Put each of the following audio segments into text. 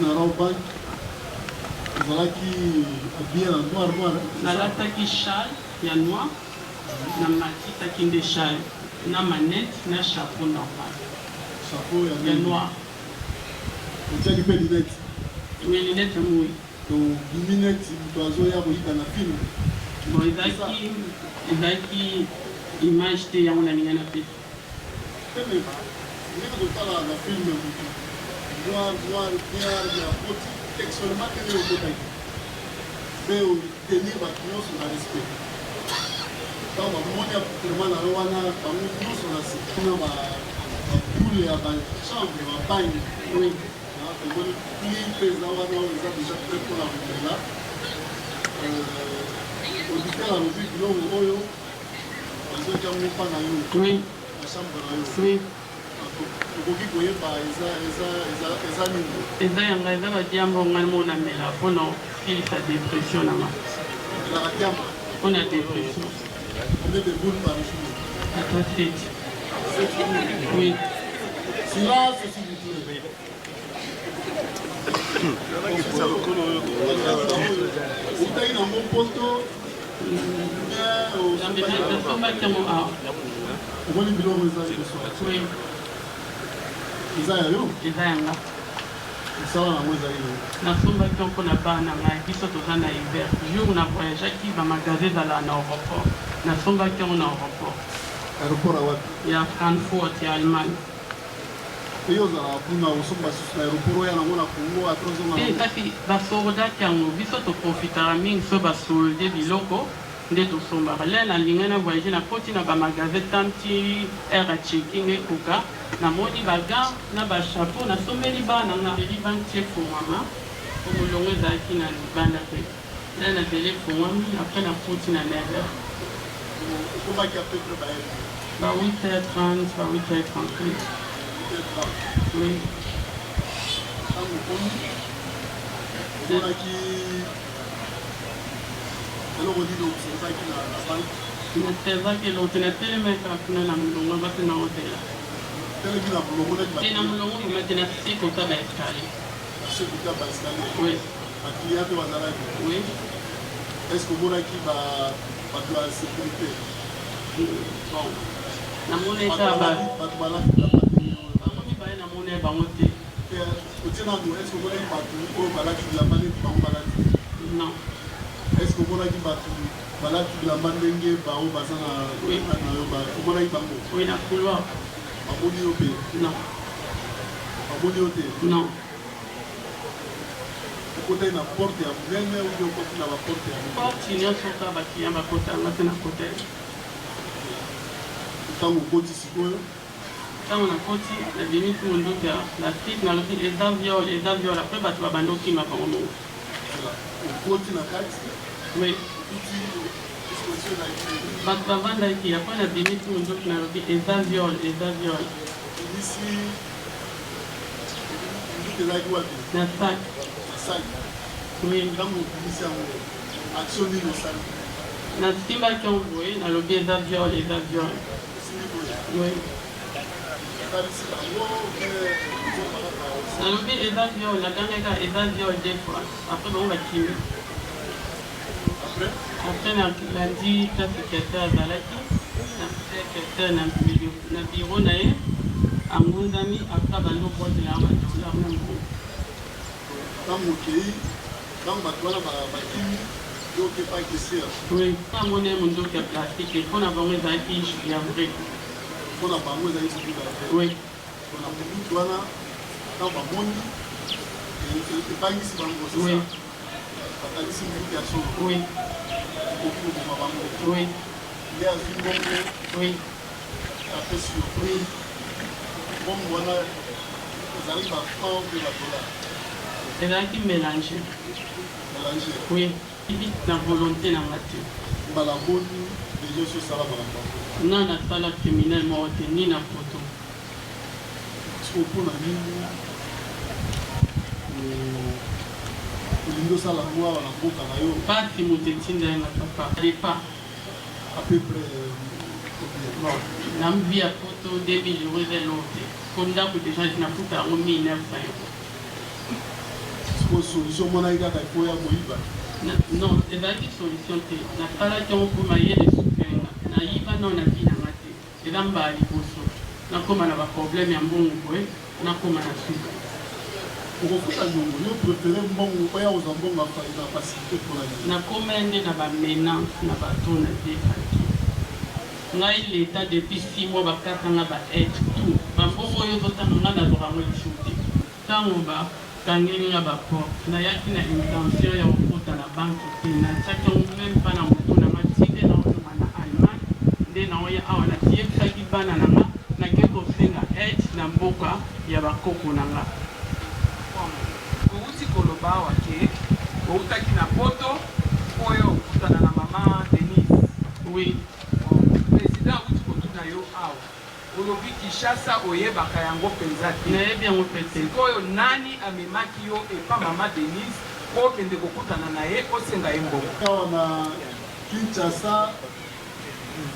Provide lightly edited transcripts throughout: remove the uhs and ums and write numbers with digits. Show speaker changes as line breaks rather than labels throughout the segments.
Na Rawbank, ozalaki habillé na noir noir, c'est ça?
Nalataki châle ya noir, namatisaki nde châle na manette na chapeau normal.
Chapeau ya
ya
ndenge?
Noir.
Otiaki mpe lunette?
Mais lunette yango, oui.
Donc bimi neti moto azoya koyiba na film.
Bon,
C'est ça?
Ezalaki image te, yango nalingai napesa.
Te, mais ndenge totala na film, motu noir noir bien ya akoti textuellement, ndenge okotaki mpe otenir bato nyonso na respect, ntango bamoni accoutrement na yo wana, bango nyonso na se kuna, baboule ya bachambre babangi.
Oui.
Tomoni pli mpe eza wana, oyo eza déjà prêt mpona komela. Auditeur alobi biloko oyo bazwaki yango mpa na yo na chambre na yo.
Oui.
Okoki koyeba eza nini?
Eza yanga, eza badiamba ngai mo namela mpona kosilisa dépression nanga.
Ezalaka diamba?
Mpona dépression.
Combien de boules par jour?
Ata 7.
7 boules?
Oui.
Silence, s'il vous plaît. Outaki nango poto?
Nasombaki yango awa.
Omoni biloko eza liboso?
Oui.
Eza ya yo?
Eza yanga.
Mosala nango ezali nini?
Nasombaki yango mpona bana na ngai. Biso toza na hiver. Jour na voyageaki, bamagasin ezalaka na aéroport, nasombaki yango na aéroport.
Aéroport ya wapi?
Ya Frankfurt, ya Allemagne.
Eyo ozalaka kuna, osomba susu na aéroport, oya nango na Congo, après ozonga
te.
Nango?
Kasi basoldaki yango. Biso toprofitaka mingi so basolde biloko nde tosombaka. Le nalingai na voyage, nakoti na bamagasin tanti heure ya checking ekoka, namoni bagants na bachapeau, nasombeli bana nga. Eli banque ti efungwama, po molongo ezalaki na libanda mpe nde nazeli efungwami. Après nakuti na 9 heures.
Okomaki à peu près baheure?
Ba 8h30, ba 8h38.
8h30?
Oui.
Ntango okomi, omonaki eloko nini observaki na banque?
Naservaki eloko te, natelemaki kaka kuna na molongo basi na hotela.
Telemi na molongo neti?
Te, na molongo vraiment te, na se kota baescalier.
Na se kota baescalier?
Oui.
Baclient mpe bazalaki?
Oui.
Est ce que omonaki bato ya sécurité?
Bon, namoni eza
bato balati bilamba ndenge oyo?
Bango mibale, namoni bango te.
Otie nanu, est ce que omonaki bato oyo balati bilamba neti bango balati?
Non.
Est ce que omonaki bato balati bilamba ndenge bao baza na na yo? Omonaki bango?
Oui, na couloir.
Bamoni yo mpe?
Non.
Bamoni yo te?
Non.
Okotaki na porte ya monene ou bien okoti na baporte ya mike?
Porte nyonso kaka baclient bakotanga mpe nakota.
Ntango okoti sikoyo?
Ntango nakoti, nabimisi mondoki ya plastique, nalobi: "Eza viol, eza viol." Après bato babanda okima bango moko.
Okoti na kati?
Oui.
Okuti disposition ezalaki nini?
Bato bavandaki. Après nabimisi mondoki, nalobi: "Eza viol, eza viol."
Obimisi mondoki, ezalaki wapi?
Na sac.
Na sac?
Oui.
Ntango obimisi yango, action nini osali?
Nasimbaki yango boye, nalobi: "Eza viol, eza viol."
Osimbi boye?
Oui.
Otalisi bango mpe ozonga kaka?
Nalobi: "Eza viol." Nagangaki kaka: "Eza viol" deux fois. Après bango bakimi.
Après?
Après nalandi place caissière azalaki. Na caissière na bureau na ye, angunzami. Après abandi obwakela badollar na mbongo.
Ntango okei, ntango bato wana bakimi, yo okepa caissière?
Oui, amoni ye mondoki ya plastique, mpona bango ezalaki ya vrai.
Mpona bango ezalaki soki ba vrai?
Oui.
Mpona monduki wana, ntango bamoni, ebangisi bango?
Oui.
Bakanisi monduki ya solo?
Oui.
Ekoki koboma bango?
Oui.
Nde azwi mbongo?
Oui.
Apesi yo?
Oui.
Mbongo wana ezalaki bafranc mpe badollar?
Ezalaki mélange.
Mélange?
Oui, na volonté na nga te.
Mbala boni deja osi osala makambo yango?
Nga nasala criminel moko te, ni na photo.
Siko mpona nini olingi osala yango awa na mboka na yo?
Pasi moto etinda ye nga, papa depa.
À peu près combien?
Bon, na vie ya poto, 2000 euro eza eloko te, po ndako deja nafuta yango 1900 euro.
Sikoyo solution omonaki kaka il faut oya koyiba?
Non, ezalaki solution te. Nasalaki yango po mayele esuka nga. Nayiba nanu na vie na nga te. Eza mbala liboso nakoma na ba problème ya mbongo boye, nakoma na suka.
Okofuta niongo, yo prefere mbongo oya kozwa mbongo na facilite pona nini?
Nakoma nde na ba menaces na bato oyo nadefaki. Ngai l'etat depuis 6 mois bakata nga ba aides tout. Ba mbongo oyo ozotanga nga nazwaka yango lisusu te. Tango ba kangeli nga ba porte, nayaki na intention ya kokota na banque te, natiaki yango meme pas na mutu na nga ti nde naolongwa na Allemagne nde naoya awa, nayebisaki bana na nga nake kosenga aide na mboka ya ba koko na nga.
Bon, owuti koloba awa ke owutaki na poto po oya okutana na mama Denise.
Oui.
Bon, president awuti kotuna yo awa. Olobi Kinshasa oyebaka yango penza te.
Nayebi yango pe te.
Sikoyo nani amemaki yo epa mama Denise po okende kokutana na ye osenga ye mbongo?
Awa na Kinshasa,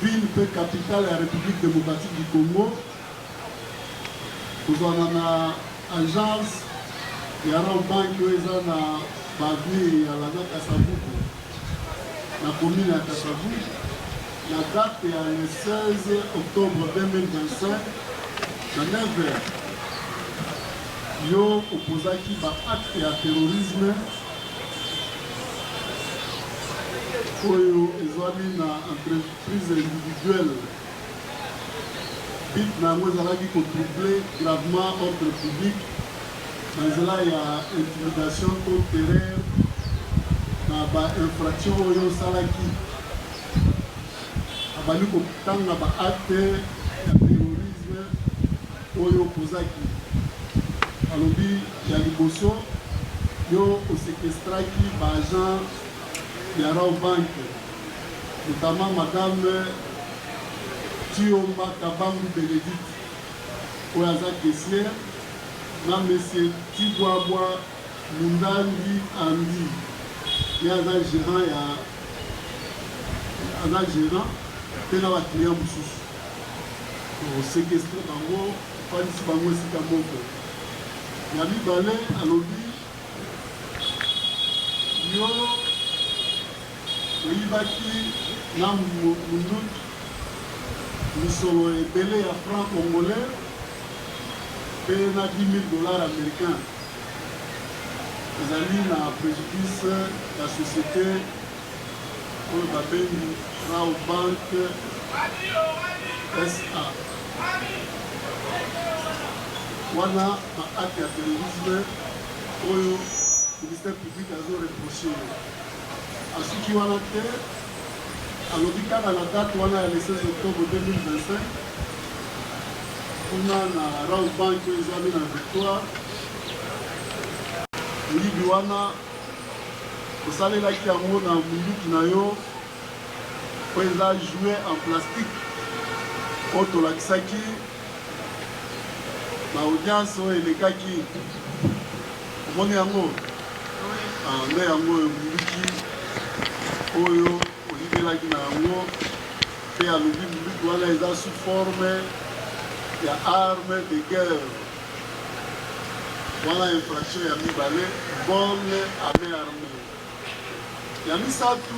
ville mpe capitale ya Republique democratique du Congo, kozwana na agence ya Rawbank oyo eza na ba avenue ya Landa Kasavubu na commune ya Kasavubu na date ya le 16 octobre 2025 na 9 heures yo opozaki ba acte ya terrorisme oyo ezwami na entreprise individuelle. But na yango ezalaki ko troubler gravement ordre public na nzela ya intimidation to terreur na ba infractions oyo osalaki. Abandi kotanga ba actes ya terrorisme oyo opozaki. Alobi ya liboso, yo o sequestraki ba agents ya Rawbank, notamment madame Tshiomba Kabangu Benedicte oyo aza caissière na monsieur Tshibwabwa Mundandi Andy ye aza gerant ya aza gerant mpe na ba clients mosusu. O sequestre bango, ofandisi bango esika moko. Ya mibale alobi yo Oyibaki na munduki misolo ebele ya franc congolais mpe na 10.000 dollars americains. Ezali na prejudice ya societe oyo babengi Rawbank SA. Wana ba actes ya terrorisme oyo ministère public azo reprocher yo. Asuki wana te, alobi kaka na date wana ya le 16 octobre 2025 kuna na Rawbank oyo ezwami na Victoire, moyibi wana osalelaki yango na munduki na yo oyo eza jouet en plastique oyo tolakisaki na audience oyo elekaki. Omoni yango? Ah, nde yango oyo munduki oyo oyibelaki na yango mpe alobi munduki wana eza sous forme ya arme de guerre. Wana infraction ya mibale, vol à main armee. Ya misato,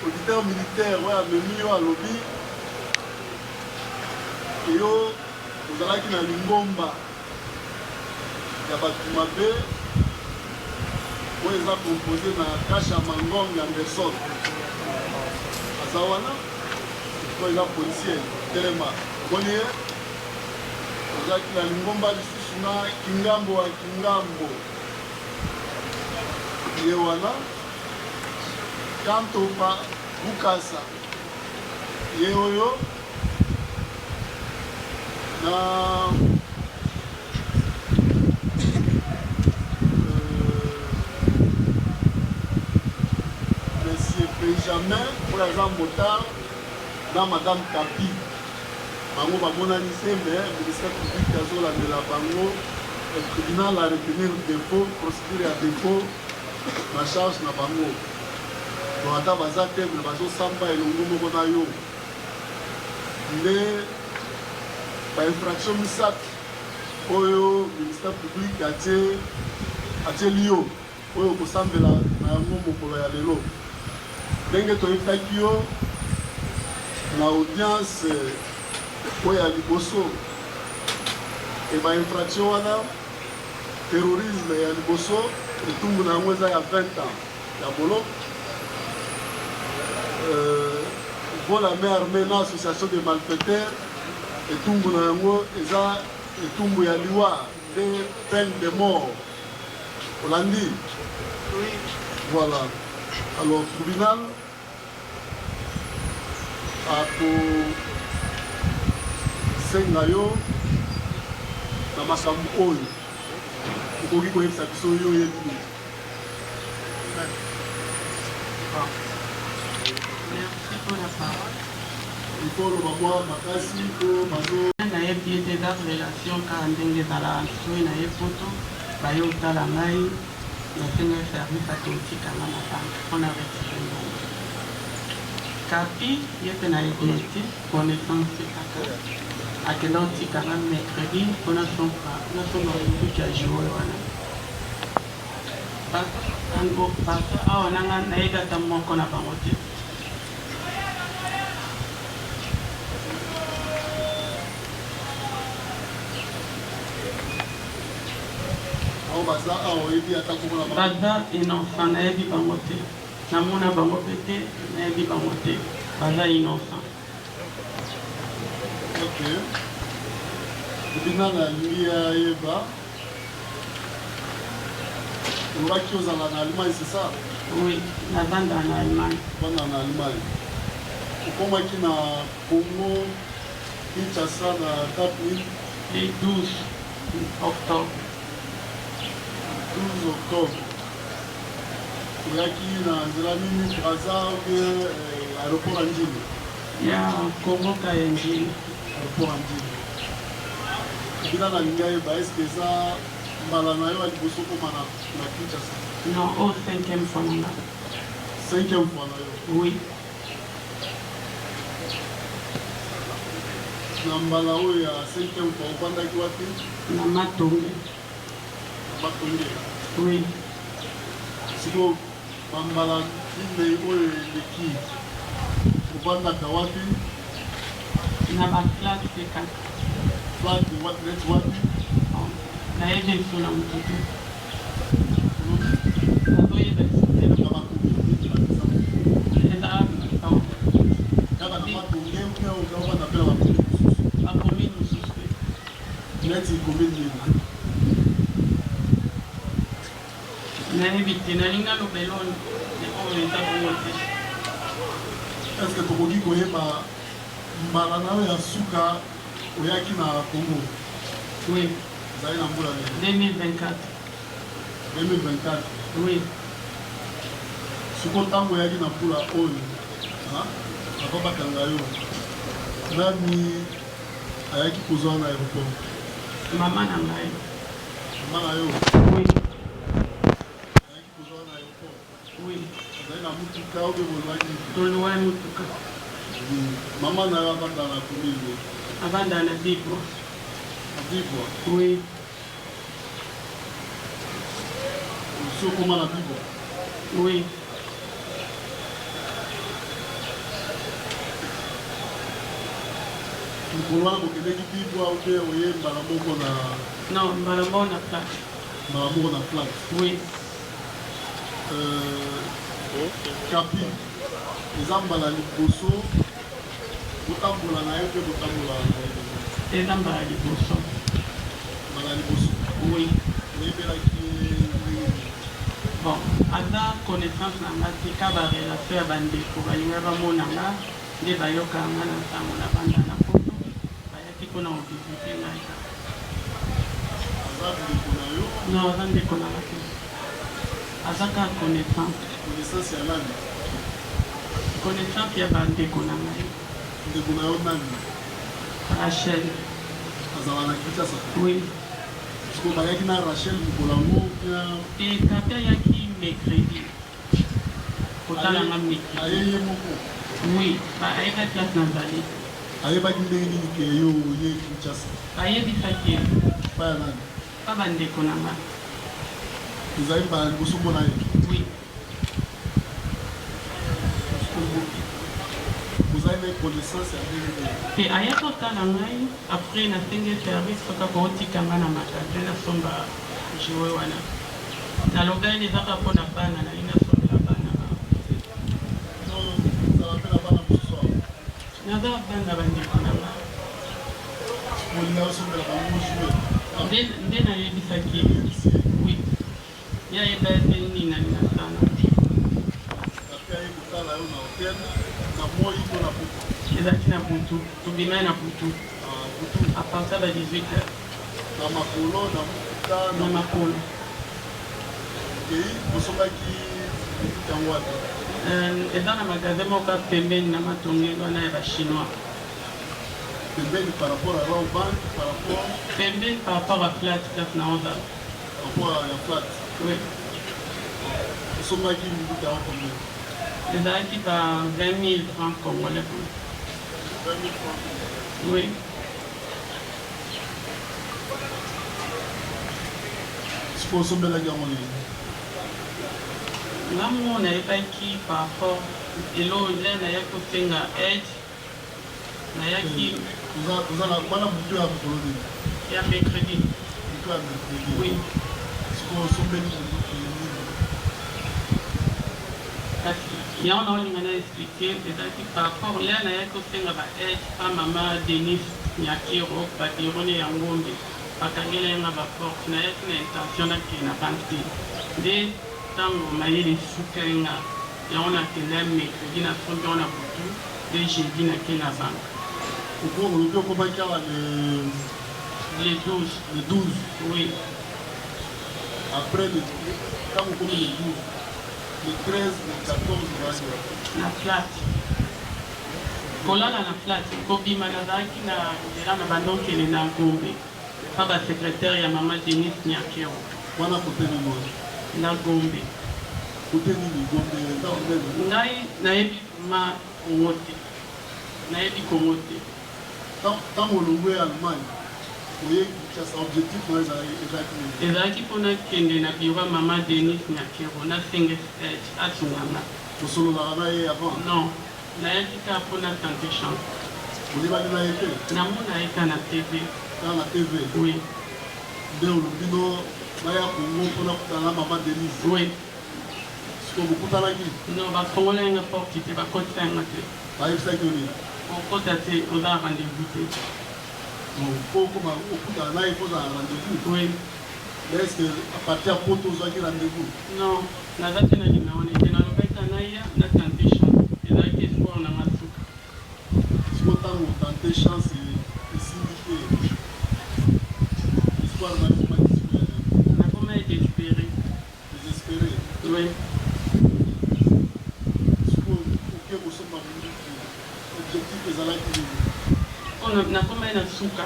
auditeur militaire oyo amemi yo alobi yo ozalaki na lingomba ya batu mabe oyo eza compose na Kasha Mangong Anderson aza wana oyo eza policier telema omoni ye ozalaki na lingomba lisusu na Kingambo ya Kingambo ye wana Kantopa Bukasa ye oyo na monsieur Benjamin oyo aza motard na madame Kapi bango bamonani te mais ministère public azolandela bango tribunal a retenir dépôt procédure ya dépôt na charge na bango donc ata baza te mais bazosamba elongo moko na yo Nde ba infractions misato oyo ministère public atie atieli yo. oyo okosambela na yango mokolo ya lelo. Ndenge toyebisaki yo na audience oyo ya liboso, e ba infraction wana, terrorisme ya liboso, etumbu na yango eza ya 20 ans ya boloko, vol à main armée na association de malfaiteurs, etumbu na yango eza etumbu ya liwa nde peine de mort. Olandi?
Oui.
Voilà. Alors tribunal akosenga yo na makambo oyo okoki koyebisa biso yo oyebi nini?
Merci pour la parole.
Il faut oloba mwa makasi mpo bazo
Nayebi ete eza relation kaka ndenge ezalaka soki naye poto baye otala ngai nasengaki service ake otika nga na banque mpo na retire mbongo. Kapi ye mpe nayebi ye te, connaissance kaka akenda otika nga mercredi mpo nasomba munduki ya joueur wana. Baza awa na nga nayebi ata moko na bango te. Baza innocent nayebi bango te, namona bango pe te, nayebi bango te, baza innocent.
Ok. Tribunal alingi ayeba olobaki ozala na Allemagne, c'est ça?
Oui, navanda na Allemagne.
Ovanda na Allemagne. Okomaki na Congo Kinshasa na date nini?
Le 12 octobre.
12 octobre. Oyaki na nzela nini? Brazza ou bien aéroport ya Ndjili?
Ya Congo ka ya Ndjili.
Aéroport ya Ndjili. Tribunal alingi ayeba est-ce que eza mbala na yo ya liboso okoma na Kinshasa?
Non, oyo cinquième fois na nga.
Cinquième fois na yo?
Oui.
Na mbala oyo ya cinquième fois ovandaki wapi?
Na Matonge.
Na Matonge?
Oui.
Sikoyo bambala minei oyo eleki ovandaka wapi?
Na ba flat te kaka.
Flat wapi, neti wapi?
Nayebi lisusu na motu te. Nazoyeba lisusu te.
Na ba commune nini par exemple?
Eza
Kaka na Matonge ou bien ozovanda mpe na ba commune mosusu?
Ba commune mosusu te.
Neti commune nini?
Nayebi te, nalingi naloba eloko oyo eza bongo te.
Est-ce que tokoki koyeba mbala na yo ya suka oyaki na Congo?
Oui.
Ezali na mbula nini?
2024.
2024?
Oui.
Sikoyo ntango oyaki na mbula oyo, avant bakanga yo, nani ayaki kozwa na aéroport?
Mama na ngai.
Mama na yo?
Oui.
Ayaki kozwa na aéroport?
Oui.
Azali na mutuka ou bien bozwaki mutuka?
Toluwaki mutuka.
Mama na yo avanda na commune nini?
Avanda na Bibwa.
Na Bibwa?
Oui.
Osi okoma na Bibwa?
Oui.
Mokolo wana bokendeki Bibwa ou bien oye mbala moko na?
Non, mbala moko na place.
Mbala moko na place?
Oui.
Kapi, eza mbala liboso botambola na ye mpe botambola na ye deja?
Eza mbala liboso.
Mbala liboso?
Oui.
Oyebelaki ye ndenge nini?
Bon, aza connaissance na nga te, ka ba relation ya bandeko balinga bamona nga nde bayokaka nga na nsango na banda na poto, bayaki mpona kovisite ngai kaka.
Aza ndeko na yo?
Non, aza ndeko na nga te. Aza kaka connaissance.
Connaissance ya nani?
Connaissance ya bandeko na ngai.
Ndeko na yo nani?
Rachel.
Azala na Kinshasa?
Oui.
Sikoyo bayaki na Rachel mokolo yango ou bien?
Te, Kapi ayaki mercredi. Kotala nga mercredi.
Aye ye moko?
Oui, ayebaki place nazali.
Ayebaki ndenge nini ke yo oye Kinshasa?
Bayebisaki ye.
Epai ya nani?
Pa bandeko na nga.
Ezali mbala liboso omona ye?
Oui.
Bozali na ye connaissance ya ndenge nini?
Te, ayaki kotala ngai, après nasengi ye service soki akotika ngai na magasin nasomba jouet wana. Naloba ye eza kaka mpo na bana, nalingi nasombela bana ba.
Ozala mpe na bana mosusu awa?
Naza na bana bandeko na nga.
Olinga osombela bango jouet?
Nde, nde nayebisaki ye. Oui. Ye ayeba ye te nini nalingi nasala.
Après aye kotala yo na hotel na moi to na butu?
Ezalaki na butu, tobimaki na butu.
Ah, butu.
À partir ya 18 heures.
Na makolo, na mutuka?
Na makolo.
Okei, bosombaki yango wapi?
Eza na magasin moko pembeni na matongelo wana ya ba chinois.
Pembeni par rapport à Rawbank, par rapport?
Pembeni par rapport à flat place na ozala.
Par rapport à ya flat?
Oui.
Osombaki minduki yango combien?
Ezalaki ba 20 000 francs congolais.
20 000 francs congolais?
Oui.
Sikoyo osombelaki yango nini?
Nga moko nayebaki par rapport elo nde nayaki kosenga aide, nayaki.
Oza na wana butu ya mokolo nini?
Ya mercredi.
Butu ya mercredi?
Oui.
Sikoyo osombeli minduki nini?
Kasi yango naolinga na expliquer, ezalaki par rapport lere nayaki kosenga ba aide pa mama Denise Nyakero, babiro ne ya Ngombe bakangela ye nga baporte. Nayaki na intention nakende na banque te, nde ntango mayele esukaki nga, yango nakenda mercredi, nasombi yango na butu, nde jeudi nake na banque.
Olobi okomaki awa le
Le 12.
Le 12?
Oui.
Après le ntango okomi le 12, le 13, le 14 ozalaki wapi?
Na flat, kolala na flat. Kobima nazalaki na nzela na bandokele na Gombe pa basecrétaire ya mama Denise Nyakero.
Wana kote nini wana?
Na Gombe.
Kote nini Gombe? Eza monene.
Ngai nayebi ma Kongo te, nayebi Kongo te.
Ntango olongwe Allemagne oye Kinshasa, objectif na yo ezalaki nini?
Ezalaki mpona kende na bureau ya mama Denise Nyakero, nasenge aide, asunga nga.
Osololaka na ye avant?
Non, nayaki kaka mpona tenter chance.
Oyebani na ye te?
Namona ye kaka na TV.
Kaka na TV?
Oui.
Nde olobi no naya Kongo mpona kutana na mama Denise?
Oui.
Sikoyo bokutanaki?
Non, bafongola ye nga porte te, bakotisa yanga te.
Bayebisaki yo nini?
Okota te, oza na rendez-vous te.
Po okoma okutana na ye, faut ozala na rendez-vous?
Oui.
Mais est ce que à partir ya poto ozwaki rendez-vous?
Non, naza te na numéro ne te. Nalobaki kaka naya na tenter chance, ezalaki espoir na nga suka.
Sikoyo ntango otenter chance esimbi te, espoir na yo ekomaki sikoyo ya nini?
Nakomaki désespéré.
Désespéré?
Oui.
Sikoyo oke kosomba minduki, objectif ezalaki nini?
Mpo nakomaki na suka,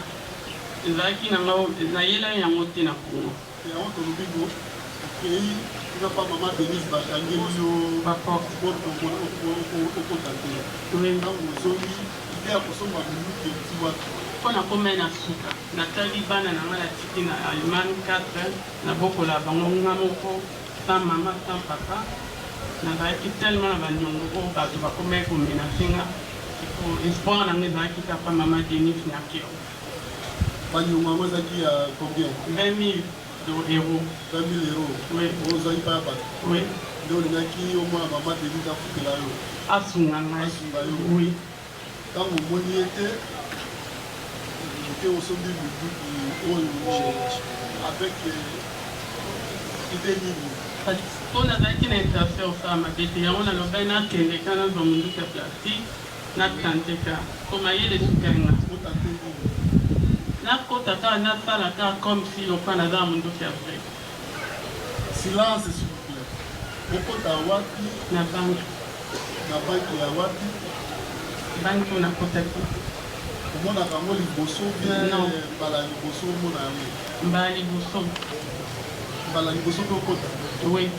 ezalaki na nga nayelaki yango te na Kongo.
Yango tolobi bo okei kuna pa mama Denise, bakangeli yo
baporte,
porte, okota te.
Oui.
Ntango ozongi, idée ya kosomba minduki euti wapi?
Mpo nakomaki na suka, natali bana na nga natiki na Allemagne 4, nabokola bango nga moko, sans mama, sans papa. Nazalaki tellement na baniongo oyo bato bakomaki komenacer nga. Espoir na nga ezalaki kaka mama Denise Nyakero.
Baniongo yango ezalaki ya combien?
20 000 euros.
20 000 euros?
Oui.
Oyo ozalaki pa ya bato?
Oui.
Nde olingaki omona mama Denise afutela yo?
Asunga ngai.
Asunga yo?
Oui.
Ntango omoni ye te, oke osombi minduki oyo avec idée nini?
Mpo nazalaki na intention osala mabe te, yango nalobaki nakende ka nazwa monduki ya plastique, natenter ka po mayele esukai nga.
Otenter nini?
Nakota kaka, nasala kaka comme si lokola naza na monduki ya vrai.
Silence, s'il vous plaît. Okota wapi?
Na banque.
Na banque ya wapi?
Banque oyo nakotaki.
Omonaka yango liboso bien?
Non.
Mbala liboso omona yango?
Mbala liboso.
Mbala liboso mpe okota?
Oui.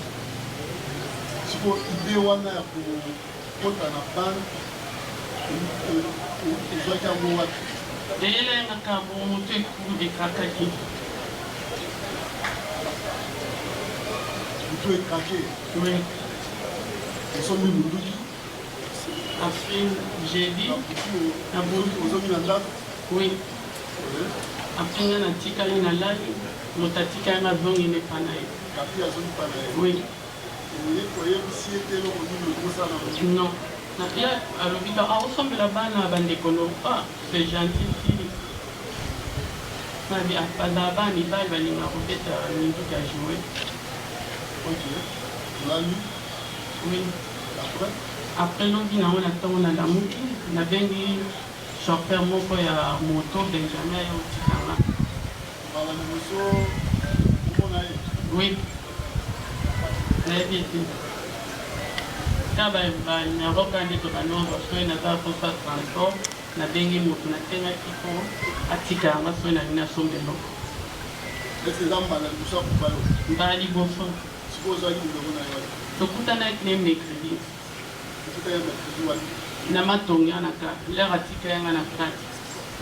Sikoyo idée wana ya kokota na banque ozwaki yango wapi?
Eyela yanga kaka bongo, moto ekakaki.
Butu ecraquer.
Oui.
Osombi munduki.
Après jeudi.
Na butu ozongi na ndako.
Oui. Après nga natikali nalali, moto atikali nga azongi nde epa na ye.
Kapi azongi epa na ye.
Oui.
Oyebisi ye te eloko nini okosala na moto?
Non. Ye alobi kaka aosombela bana bandeko no. Ah, c'est gentil fille. Bazala bana mibali balingaka kobeta minduki ya jouet.
Ok. Olali?
Oui.
Après?
Après lobi nango na ntongo nalamuki, nabengi chauffeur moko ya moto Benjamin aye kotika nga.
Mbala liboso omona ye?
Oui. Nayebi ye te. Kaka ba numero kaka nde tobandi kozwa soki naza posa transport. Nabengi mutu nasengaki po atika nga soki nalingi nasomba eloko.
Est-ce eza mbala liboso akufa yo?
Mbala liboso.
Sikoyo ozwaki numero na ye wapi?
Tokutanaki na ye mercredi.
Okutaki ye mercredi wapi?
Na Matonge wana kaka. L'heure atikaki nga na kati.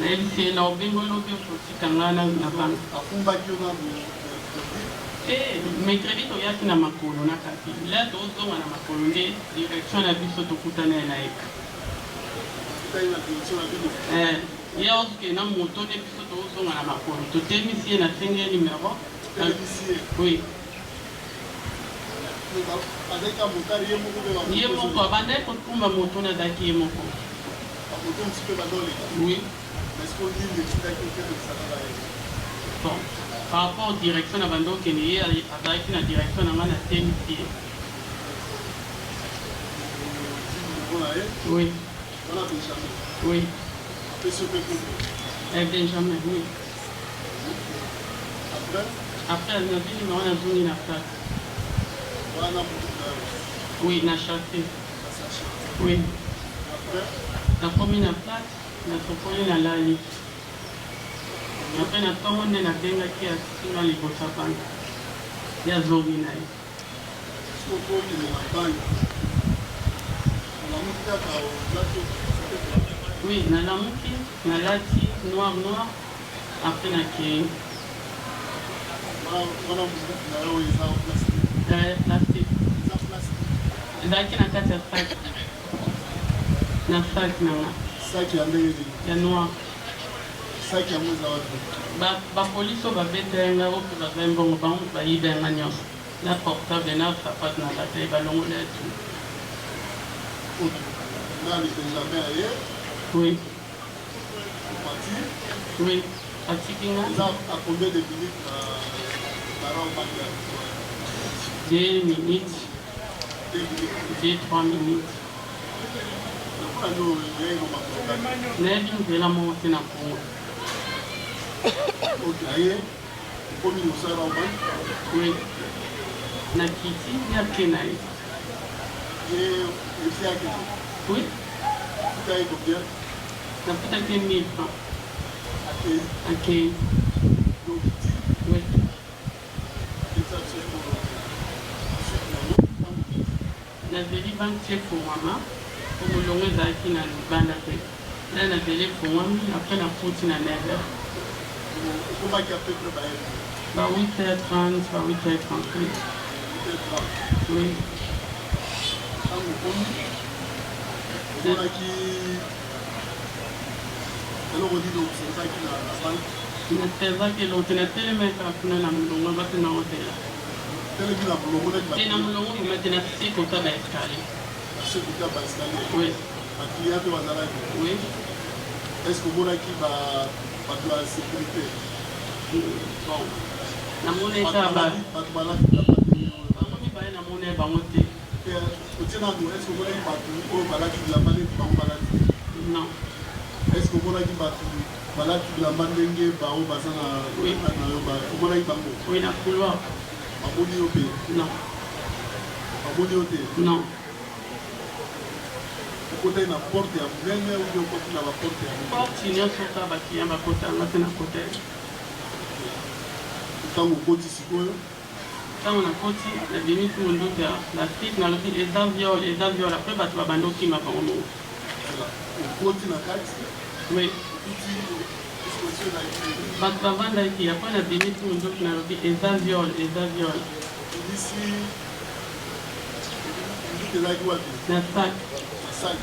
Nayebisi ye nakobenga yo lobi okotika nga na banque.
Akumbaki yo na mercredi?
Te, mercredi toyaki na makolo na kati. L'heure tozonga na makolo nde direction na biso tokutanaki na ye. Eh, ye azokende na moto nde biso tozonga na makolo. Totemisi ye, nasengi ye numero. Oui. Ye moko abandaki kokumba moto, nazalaki ye moko. Oui. Bon, par rapport direction na banda okende, ye azalaki na direction na ngai, natemisi ye. Oui. Oui. Eh, Benjamin, oui.
Après?
Après, nazwi numéro, nazongi na place. Oui, na chasse. Oui.
Après?
Nakomi na place, nasokoli, nalali. Après na ntongo nde nabengaki, atiki nga liboso ya banque. Ye azongi na ye.
Soki okende na banque, olamuki kaka olati?
Oui, nalamuki, nalati noir noir, après nakei.
Wana monduki na yo eza plastique?
Plastique.
Eza plastique.
Ezalaki na kati ya sac, na sac na nga.
Sac ya ndenge nini?
Ya noir.
Sac yango eza wapi?
Bapolisi oyo babeta nga, oyo mpe bazwa mbongo, bango bayiba yanga nyonso, na portable na sapato na lata ye, balongola ya tout.
Nani, Benjamin aye?
Oui.
Opati?
Oui, atiki nga.
Eza à combien de minutes na Rawbank?
2 minutes.
2 minutes?
2 3 minutes.
Mpona nini oyei makolo?
Nayebi nzela moko te na Kongo.
Ok, aye, okomi liboso ya Rawbank?
Oui, nakiti, ye ake na ye.
Ye esi akende?
Oui.
Futa ye combien?
Nafutaki ye 1000 francs.
Akei?
Akei.
Okiti?
Oui.
Eza biso suite nango ntango?
Nazeli banque ti efungwama, po molongo ezalaki na libanda te. Nde nazeli efungwami, après nafuti na 9 heures.
Okomaki à peu près baheure?
Ba 8h30, ba 8h38.
8h30?
Oui.
Ntango okomi, omonaki eloko nini observaki na banque?
Naservaki eloko te, natelemaki kaka kuna na molongo, bato na hotela.
Telemi na molongo neti?
Te, na molongo vraiment te, na se kota ba escalier.
Na se kota ba escalier?
Oui.
Baclient mpe bazalaki?
Oui.
Est ce que omonaki bato ya sécurité?
Bon, namoni eza
bato balati bilamba ndenge oyo?
Bango mibale namoni bango te.
Otie nanu, est ce que omonaki bato oyo balati bilamba neti bango balati?
Non.
Est ce que omonaki bato balati bilamba ndenge bao baza na na yo? Omonaki bango?
Oui, na couloir.
Bamoni yo mpe?
Non.
Bamoni yo te?
Non.
Okotaki na porte ya monene ou bien okoti na baporte ya moke?
Porte nyonso kaka baclient bakotanga mpe nakota.
Ntango okoti sikoyo?
Ntango nakoti, nabimisi monduki ya plastique, nalobi eza viol, eza viol. Après bato babandi okima bango moko.
Okoti na kati?
Oui.
Okuti disposition ezalaki nini?
Bato bavandaki. Après nabimisi monduki, nalobi eza viol, eza viol.
Obimisi minduki ezalaki wapi?
Na sac.
Na sac.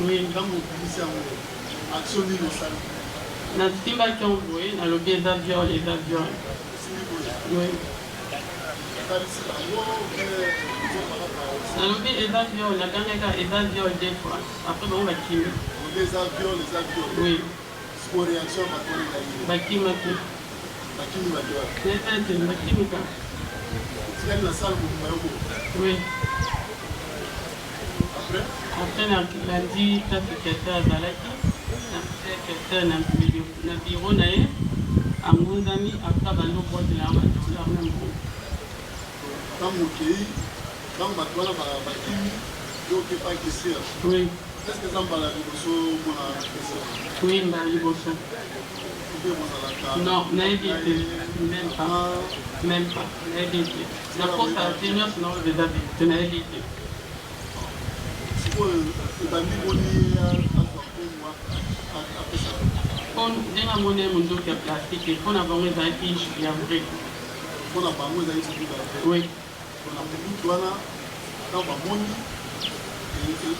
Oui.
Ntango obimisi yango, action nini osali?
Nasimbaki yango boye, nalobi eza viol, eza viol.
Osimbi boye?
Oui.
Otalisi bango mpe ozonga kaka?
Nalobi eza viol, nagangaka eza viol deux fois. Après bango bakimi.
Olobi eza viol, eza viol.
Oui.
Sikoyo réaction ya bato wana ezali nini?
Bakimaki.
Bakimi bato wapi?
Nayebi te, bakimi kaka.
Otikali na salle mobimba yo moko?
Oui.
Après?
Après nalandi place caissière azalaki, nakuti caissière na bureau na ye, angunzami, après abandi kobwakela nga ba dollars na mbongo.
Ntango okei, ntango bato wana bakimi, yo oke epai caissière?
Oui.
Est-ce que eza mbala liboso omona caissière?
Oui, mbala liboso.
Obe bozalaka?
Non, nayebi te, même pas, même pas, nayebi te. Nakosala te, nyonso naoloba eza vérité, nayebi te.
Sikoyo ebandi boni azwa mbongo apesa?
Mpo ndenge amoni ye mondoki ya plastique, mpo na bango ezalaki ya vrai.
Mpo na bango ezalaki monduki ya vrai?
Oui.
Na monduki wana, ntango bamoni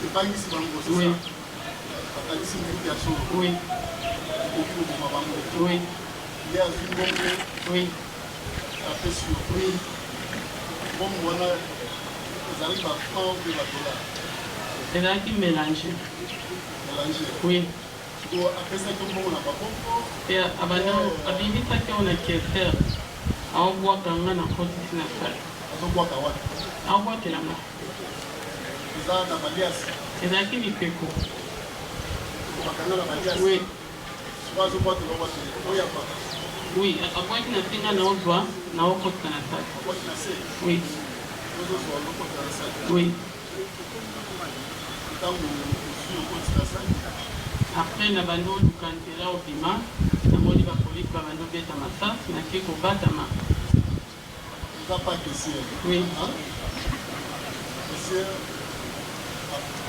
ebangisi bango, c'est
Oui.
ça? Bakanisi monduki ya solo.
Oui.
Ekoki koboma bango.
Oui.
Ye azwi mbongo.
Oui.
Apesi yo?
Oui.
Mbongo wana ezalaki ba franc mpe ba dollar?
Ezalaki mélange.
Mélange?
Oui.
Sikoyo apesaki mbongo na maboko?
Te, abanda abimisaki yango na caissière, aobwaka nga na kotisi na salle.
Azobwaka wapi?
Aobwakela nga.
Eza na baliasi?
Ezalaki mipeko.
Bakanga na baliasi?
Oui.
Sikoyo azobwakela wapi oyo abwaka?
Oui, abwaki na se, nga naozwa, naokotisa na salle.
Abwaki na se?
Oui.
Ozozwa, ozokotisa na salle?
Oui.
Ntango ozwi, okotisa na salle?
Après na bandi oluka nzela obima, namoni bapolisi babandi obeta masasi, nake kobatama.
Eza pa caissière?
Oui.
Caissière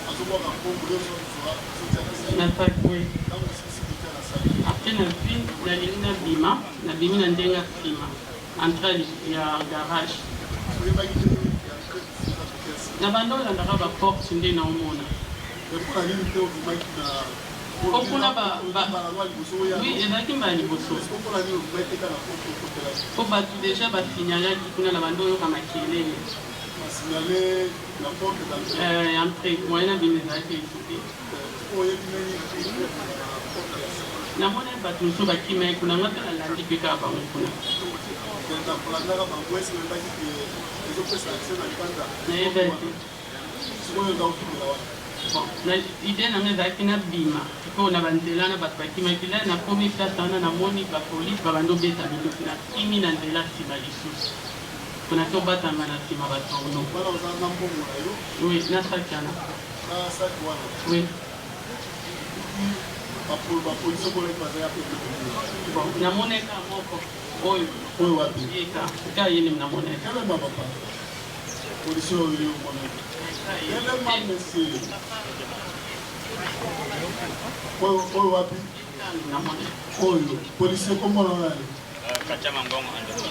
azobwaka mbongo, yo ozozwa, ozotia na salle?
Na sac, oui.
Ntango osilisi kotia na salle?
Après nazwi, nalingi nabima, nabimi na ndenge ya nsima, entrée ya garage.
Oyebaki te ya entrée eza kote ya nsima?
Na bandi olandaka baporte nde naomona.
Mpona nini te obimaki na
Po kuna
mbala mwa liboso oya?
Oui, ezalaki mbala liboso.
Mpona nini obimaki te kaka porte okotelaki?
Po bato déjà basignalaki kuna, na bandi oyoka makelele.
Basignale na porte d'entrée?
Entrée, moyen nabima ezalaki lisusu te.
Oyebi ndenge na porte ya nsima?
Namoni bato mosusu bakimaki kuna, nga mpe nalandi mpe kaka bango kuna.
Na kolandaka bango, esi oyebaki ke ezopesa accès na libanda?
Nayebaki te.
Sikoyo oza kokimela wana?
Bon, na idée na nga ezalaki nabima sikoyo na banzela na bato bakimaki. La nakomi place wana, namoni bapolisi babandi obeta minduki, nakimi na nzela nsima lisusu mpona tobatama na nsima batorno.
Wana oza na mbongo na yo?
Oui, na saki wana.
Na saki wana?
Oui.
Bapolisi omonaki bazali ape?
Bon, namoni kaka moko oyo.
Oyo wapi?
Ye ka ye nde namonaki.
Telema papa, polisi oyo yo omonaki, telema monsieur. Oyo wapi?
Namoni.
Oyo policier komona nani?
Kachama Ngongo Andoki.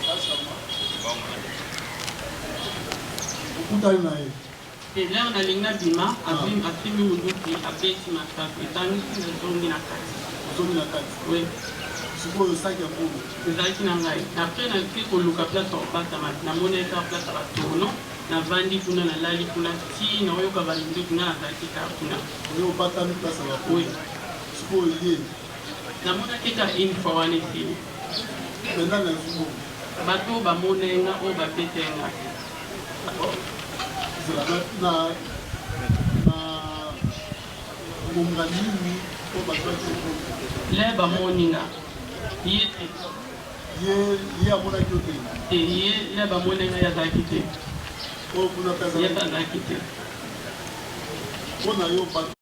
Kachama
Ngongo Andoki.
Okutani na ye?
L'heure nalingi nabima, asimbi munduki, abeti masasi, etangisi, nazongi na kati.
Ozongi na kati?
Oui.
Sikoyo saki ya mbongo?
Ezalaki na ngai. Après naki koluka place ya kobatama, namoni eza place ya batourno, navandi kuna, nalali kuna ti naoyoka banduki, nga nazalaki kaka kuna.
Oyo obatami place ya
Oui.
Sikoyo ye?
Namonaki kaka une fois wana, esili.
Maintenant nazwi mbongo?
Bato oyo bamona nga, oyo babeta nga.
Zela, na ngonga nini oyo bazwaki mbongo?
Le bamoni nga, ye te.
Ye amonaki yo te?
Te, ye le bamoni nga, ye azalaki te.
Oyo kuna mpe?
Ye mpe azalaki te.
Mpo na yo, bato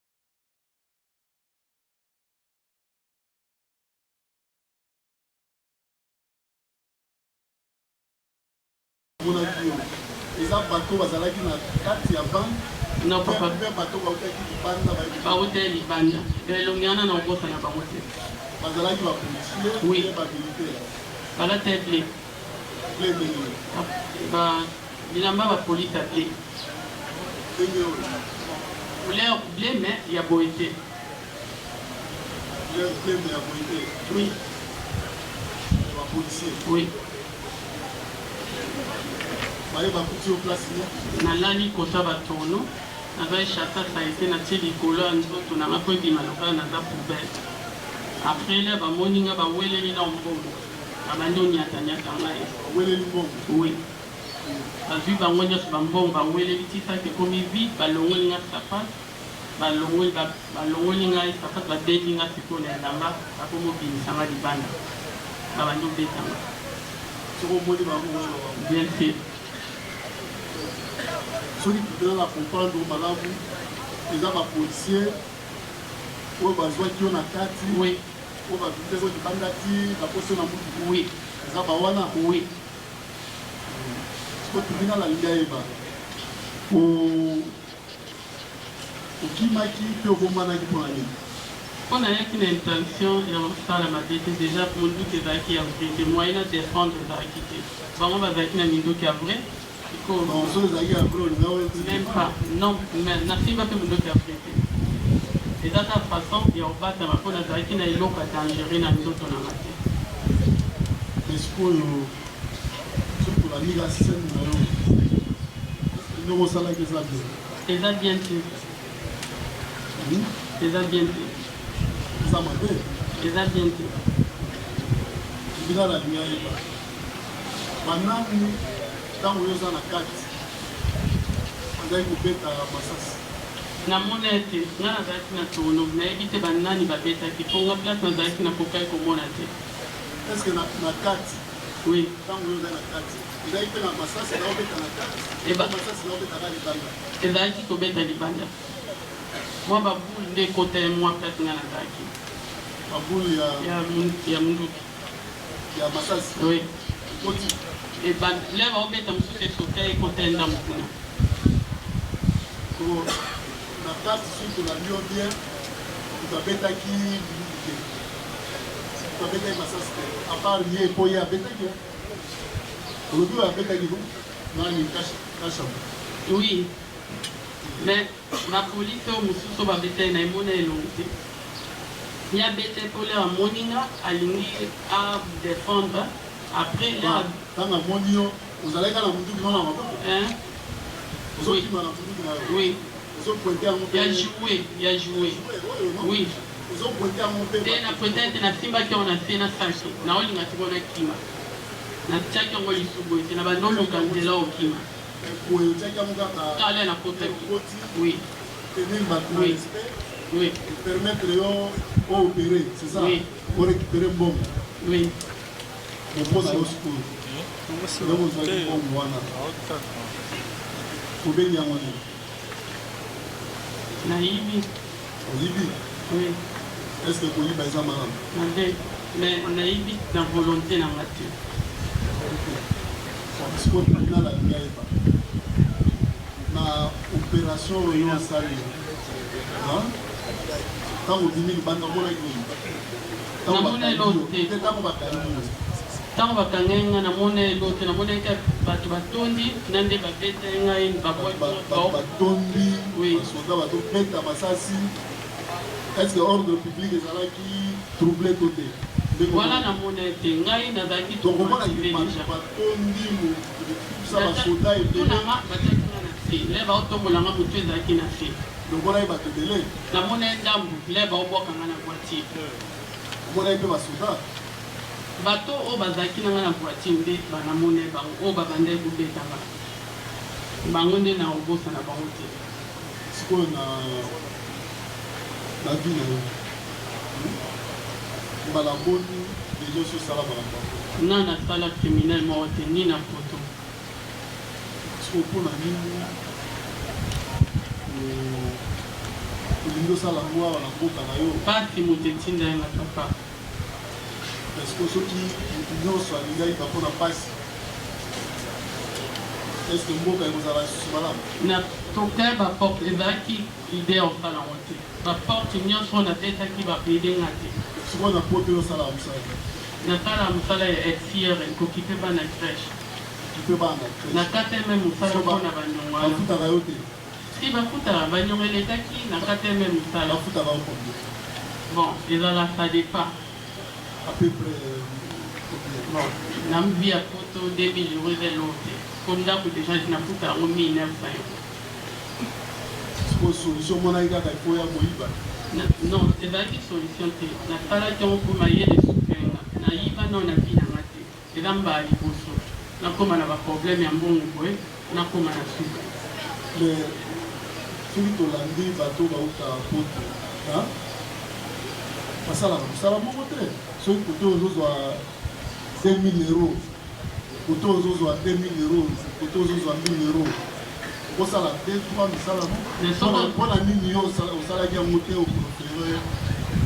monaki yo, eza bato bazalaki na kati ya banque?
Non, papa.
Mpe bato bautaki libanda bayebi?
Bauta libanda, elongi wana na obosana bango te.
Bazalaki bapolicier?
Oui.
Bamilitaire?
Balata bleu.
Bleu ndenge?
Ba bilamba ba police ya bleu.
Ndenge oyo.
Couleur bleu mais ya boye te.
Couleur bleu mais ya boye te.
Oui.
Ya ba policiers.
Oui.
Baye bakuti yo place nini?
Nalali kota ba tourneau. Naza echassa salite natie likolo ya nzoto na nga po ebima lokola naza poubelle. Après là bamoni nga baweleli nao mbongo. Babandi oniata niata ngai.
Baweleli mbongo?
Oui. Bazui bango nionso ba mbongo baweleli ti sac ekomi vide balongoli nga sapatu balongoli balongoli ngai sapatu babendi nga sikoyo na elamba bakomi obimisa nga libanda babandi obeta nga.
Soki omoni bango okoyeba bango?
Bien sur.
Soki tribunal a comprendre yo malamu eza ba policiers oyo bazwaki yo na kati
Oui.
oyo babimisaki yo libanda ti bakosi yo na mutuka
Oui.
eza ba wana?
Oui.
Sikoyo tribunal alingi ayeba okimaki mpe obombanaki mpo na nini?
Mpo nayaki na intention ya kosala mabe te, dejà munduki ezalaki ya vrai te, moyen na defendre ezalaki te, bango bazalaki na minduki ya vrai, sikoyo
Donc soki ezalaki ya vrai olingaki
meme pas, non, mais nasimba mpe munduki ya vrai te, eza kaka façon ya kobatama mpo nazalaki na eloko ya dangereux na nzoto na nga te.
Mais sikoyo soki tolandi ka scène na yo, ndenge osalaki eza bien?
Eza bien te. Eza bien te.
Eza mabe.
Eza bien te.
Tribunal alingi ayeba banani ntango yo oza na kati bazali kobeta masasi.
Namona ete nga nazalaki na tourno, nayebi te banani babetaki mpo nga place nazalaki nakokaki komona te.
Est-ce que na kati
Oui.
Ntango yo ozali na kati, ezalaki mpe na masasi na obeta na kati?
Eba.
Masasi na obetaka libanda?
Ezalaki kobeta libanda. Mwa ba boule nde ekota ye mwa place nga nazalaki.
Ba boule ya
ya munduki.
Ya masasi?
Oui.
Ekoti?
Eba, lè baobeta mosusu esota ekota ye ndambo kuna.
So, na kati soki tolandi yo bien, moto abetaki munduki te. Moto abetaki masasi te. À part ye, po ye abetaki. Olobi oyo abetaki ko? Nani Kashambo?
Oui. Mais ba police oyo mosusu oyo babeta ye na emona elongi te. Ye abeta ye po l'heure amoni nga alingi a defendre après l'heure
Tango amoni yo ozalaki kaka na munduki na yo na maboko?
Hein?
Ozokima na munduki na yo?
Oui.
Ozo pointer yango pe?
Ya jouer, ya jouer.
Oyo non?
Oui.
Ozo pointer yango pe?
Te na pointer te, nasimbaki yango na se na saki. Naolinga sikoyo nakima. Natiaki yango lisusu boye te, na bandi oluka nzela okima.
Boye otiaki yango kaka
kala na kotaki. Oui.
Tenir bato na
Oui.
respect.
Oui.
Permettre yo o opérer, c'est ça?
Oui.
O récupérer mbongo.
Oui.
Mpo na yo sikoyo. Ndenge ozwaki mbongo wana. Obengi yango nini?
Nayibi.
Oyibi?
Oui.
Est-ce que koyiba eza malamu?
Mabe. Mais nayibi na volonté na nga te.
Sikoyo tribunal alingi ayeba na opération oyo osali ntango obimi libanda omonaki nini?
Namona eloko te.
Ntango bakangi yo.
Ntango bakangaki nga namona eloko te, namonaki kaka bato batondi na nde babetaki ngai babwaki.
Bato batondi, basoda bazobeta masasi. Est-ce que ordre public ezalaki troublé to te?
Wana namona ete ngai nazalaki
traumatisé déjà. Batondi motusa basoda ebele.
Tuna batiaki nga na se, le baotombola nga motu ezalaki na se.
Lokolaki bato ebele.
Namona ye ndambu, le baobwaka nga na voiture.
Omonaki mpe basoda?
Bato oyo bazalaki na nga na voiture nde banamona ye bango oyo babandaki kobeta nga. Bango nde na obosana bango te.
Sikoyo na na vie na yo mbala boni deja osi osala makambo yango?
Nga nasala criminel moko te ni na poto.
Sikoyo mpo na nini olingi osala yango awa na mboka na yo?
Pasi moto etinda ye nga papa.
Mais sikoyo soki moto nyonso alingi ayiba mpo na pasi, est ce que mboka ekozala lisusu malamu?
Na toka ba porte ezalaki idee ya kosala yango te. Ba porte nyonso oyo nabetaki ba aide nga te.
Sikoyo na poto yo osalaka mosala nini?
Nasalaka mosala ya auxiliaire, kokipe bana crèche.
Okipe bana na crèche.
Nakata meme mosala mpo na baniongo wana.
Bafutaka yo te?
Si, bafutaka. Baniongo elekaki, nakata meme mosala.
Bafutaka yo combien?
Bon, ezala ça dépend.
À peu près combien?
Bon, na vie ya poto 2000 euros eza eloko te. Po ndako dejà nafuta yango 1900 euros.
Sikoyo solution omonaki kaka il faut oya koyiba?
Non, ezalaki solution te. Nasalaki yango po mayele esuka nga. Nayiba nano na vie na nga te. Eza mbala liboso nakoma na ba problème ya mbongo boye, nakoma na suka.
Mais soki tolandi bato bauta poto hein? Basalaka mosala moko te. Soki kote ozozwa 2000 euros, kote ozozwa 2000 euros, kote ozozwa 1000 euros, okosala 2 3 misala moko. Mpona nini yo osalaki yango te, oprefere